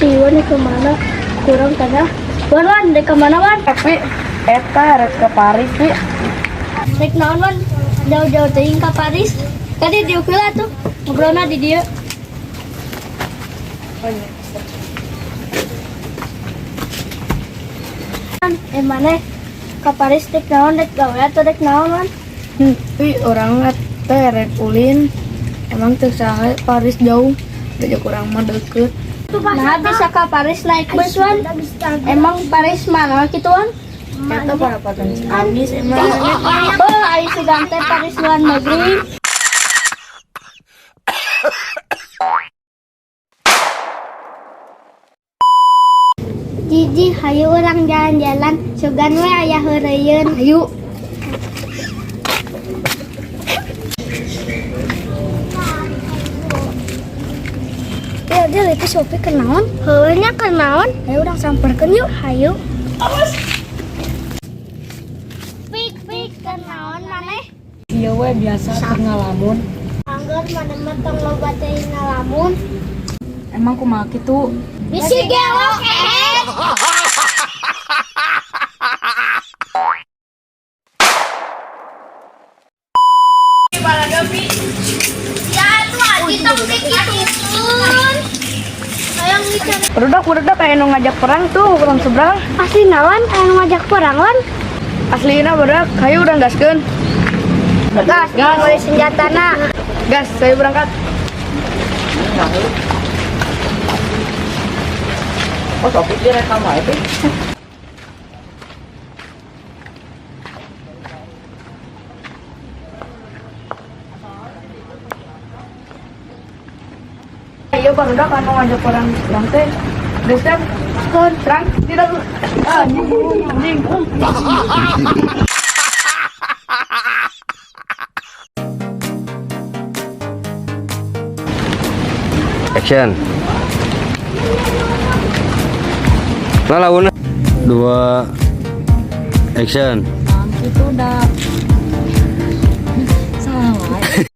Si Iwan ke mana? Kurang tanya. Wan, Wan, dek kemana, Wan? Tapi eta rek ke Paris sih. Rek naon, Wan? Jauh-jauh teuing ka Paris. Tadi diuk heula tuh. Ngobrolna di dieu. Wan, maneh ka Paris dek naon, dek gawe atau dek naon, Wan? Pi urang teh rek ulin. Emang teu saha Paris jauh. Da kurang mah deket. Nah, bisa ke Paris naik bus, Wan. Emang Paris mana gitu, Wan? Eta parapatan Ciamis emang. Oh, ayo sugan teh Paris luar negeri. Jiji, hayu urang jalan-jalan, sugan we aya heureuyun. Ayo. Ya, dia itu Sophie kenaon? Heueuh nya kenaon? Ayo urang samperkeun yuk, hayu. Pik, pik, kenaon maneh? Ieu we biasa keur ngalamun. Angger maneh mah tong loba teuing ngalamun. Emang kumaha kitu? Bisi gelok eh. Ya tuh aji tong dikitukeun. Hayang bicara. Barudak barudak aya nu ngajak perang tuh urang seberang. Asli nawan aya nu ngajak perang wan? Aslina barudak, hayu urang gaskeun. Gas, Gas. meuli senjatana. Gas, saya berangkat. Oh, Sofi direkam wae teh. Iya barudak anu ngajak perang seberang teh. Gas kan? Serang, tidak. Anjing, anjing. Action. Nah, lawan. Dua. Action. Itu udah.